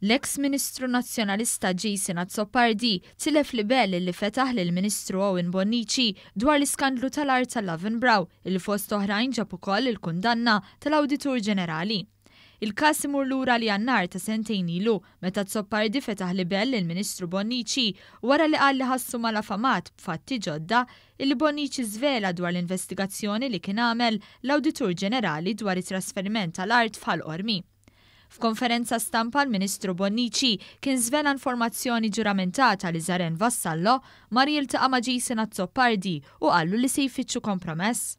L-eks Ministru Nazzjonalista Jason Azzopardi tilef libell li fetaħ lill-Ministru Owen Bonnici dwar l-iskandlu tal-art ta' Lovenbrow li fost oħrajn ġab ukoll il-kundanna tal-Awditur Ġenerali. Il-każ imur lura għal Jannar ta' sentejn ilu meta Azzopardi fetaħ libell lill-Ministru Bonnici wara li qal li ħassu malafamat b'fatti ġodda illi Bonnici żvela dwar l-investigazzjoni li kien għamel l-Awditur Ġenerali dwar it-trasferiment tal-art f'Ħal Qormi. F'konferenza stampa l-Ministru Bonnici kien żvela informazzjoni ġuramentata li Zaren Vassallo mar jiltaqa' ma' Jason Azzopardi u qallu li se jfittxu kompromess.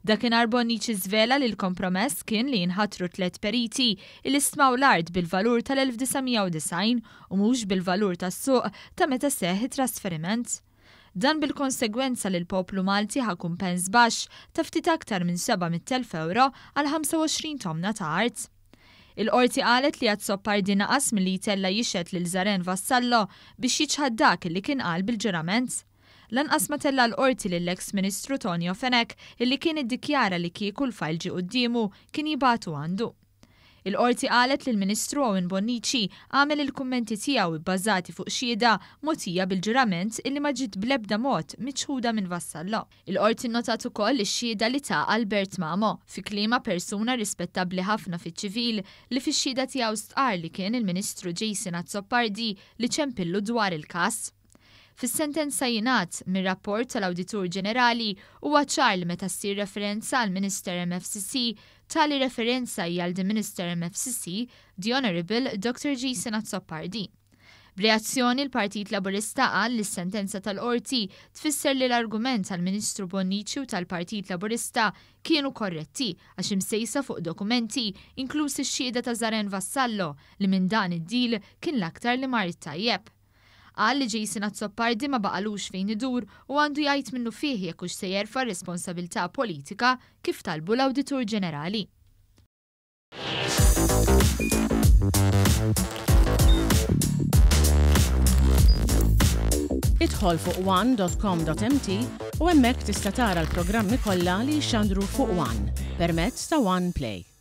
Dakinhar Bonnici żvela li l-kompromess kien li jinħatru tlett periti li stmaw l-art bil-valur tal-1990 u mhux bil-valur tas-suq ta' meta seħħ it-trasferiment. Dan bil-konsegwenza li l-poplu Malti ħa kumpens baxx ta' ftit aktar minn 700,000 ewro għal 25 tomna ta' art. Il-Qorti qalet li Azzopardi naqas milli jtella' jixhed lil Zaren Vassallo biex jiċħad dak li kien qal bil-ġurament. Lanqas ma tella' l-Qorti lill-eks Ministru Tonio Fenech illi kien iddikjara li kieku l-fajl ġie quddiemu kien jibagħtu għandu. Il-Qorti qalet li l-Ministru Owen Bonnici għamel il-kummenti tiegħu bbażati fuq xhieda mogħtija bil-ġurament illi ma ġiet bl-ebda mod miċħuda minn Vassallo. Il-Qorti nnotat ukoll ix-xhieda li ta Albert Mamo, fi kliemha persuna rispettabbli ħafna fiċ-ċivil li fix-xhieda tiegħu stqarr li kien il-Ministru Jason Azzopardi li ċempillu dwar il-każ. Fis-sentenza jingħad, Mir-rapport tal-Awditur Ġenerali huwa ċar li meta ssir referenza għal Minister MFCC, tali referenza hija għal The Minister MFCC, The Honourable Doctor Jason Azzopardi. B'reazzjoni l-Partit Laburista qal li s-sentenza tal-Qorti tfisser li l-argument tal-Ministru Bonnici u tal-Partit Laburista kienu korretti għax imsejsa fuq dokumenti inkluż ix-xhieda ta' Zaren Vassallo li minn dan id-deal kien l-aktar li mar it-tajjeb. Qal li Jason Azzopardi ma baqalux fejn idur u għandu jgħid minnufih jekk hux se jerfa' r-responsabilità politika kif talbu l-Awditur Ġenerali. Idħol fuq one.com.mt u hemmhekk tista' tara l-programmi kollha li jixxandru fuq One permezz ta' One Play.